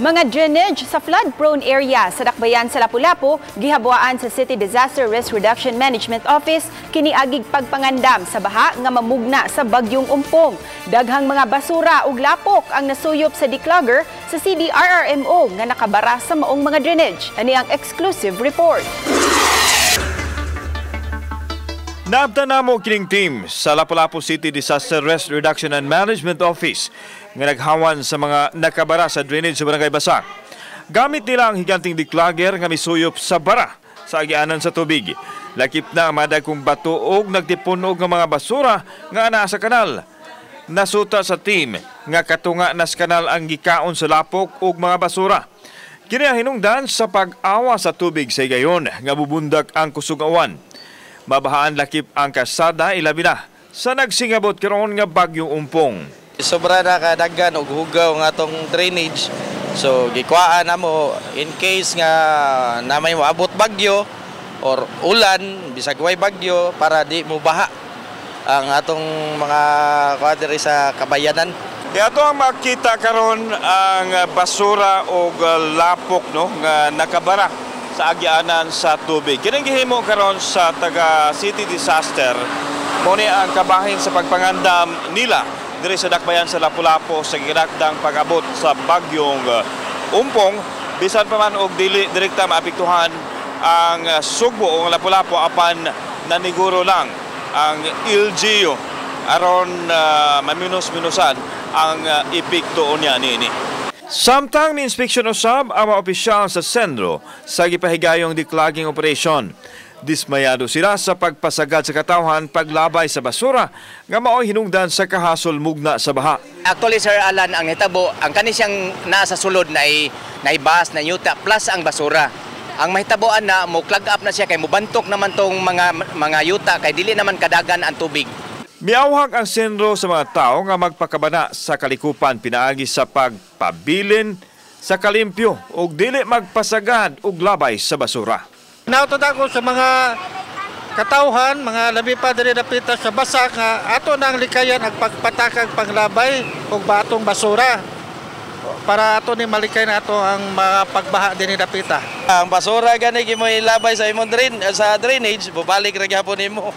Mga drainage sa flood-prone area sa Dakbayan sa Lapu-Lapu gihabwaan sa City Disaster Risk Reduction Management Office kiniagig pagpangandam sa baha nga mamugna sa bagyong Umpong. Daghang mga basura ug lapok ang nasuyop sa declogger sa CDRRMO nga nakabara sa maong mga drainage. Ani ang exclusive report. Naabtan namo kining team sa Lapu-Lapu City Disaster Risk Reduction and Management Office nga naghawan sa mga nakabara sa drainage sa Barangay Basak. Gamit nila ang higanting declogger nga misuyop sa bara sa agianan sa tubig. Lakip na ang madagkong bato og nagtipon og nga mga basura nga anaa sa kanal. Nasuta sa team nga katunga nas kanal ang gikaon sa lapok ug mga basura. Kini ang hinungdan sa pag-awa sa tubig sa higayon nga bubundak ang kusog nga uwan. Mabahaan lakip ang kasada, ilabi na sa nagsingabot karon nga bagyong Umpong. Sobra na kadaghan og hugaw nga atong drainage. So gikuhaan namo in case nga na may moabot bagyo or ulan, bisag way bagyo, para di mo baha ang atong mga kuha diri sa kabayanan. Kaya ato ang makita karon ang basura o lapok, no, nga nakabara sa agianan sa tubig. Kining gihimo karon sa taga City Disaster mo ni ang kabahin sa pagpangandam nila diri sa Dakbayan sa Lapu-Lapu sa gihinatdang pag-abot sa bagyong Umpong. Bisan pa man og dili direkta maapektuhan ang Sugbo o ang Lapu-Lapu, apan naniguro lang ang LGU aron maminos-minusan ang epekto niya niini. Samtang ni-inspeksyon usab ang mga opisyal sa sentro sa gipahigayong declogging operation. Dismayado sila sa pagpasagad sa katawhan paglabay sa basura nga mao'y hinungdan sa kahasol mugna sa baha. Actually, Sir Alan, ang nitabo, ang kani siyang nasa sulod na bas na yuta plus ang basura. Ang mahitaboan na mo clog up na siya kay mubantok naman tong mga yuta kay dili naman kadagan ang tubig. Miawhag ang sentro sa mga tao nga magpakabana sa kalikupan pinaagi sa pagpabilin sa kalimpyo ug dili magpasagad og labay sa basura. Nautod ako sa mga katawhan, mga labi pa diri dapita sa Basak, nga ato nang likayan ang pagpatakag panglabay ug batong basura para ato ni malikay na ato ang mga pagbaha dinhi dapita. Ang basura gani imo ilabay sa imong drain sa drainage, bubalik ra gyapon nimo.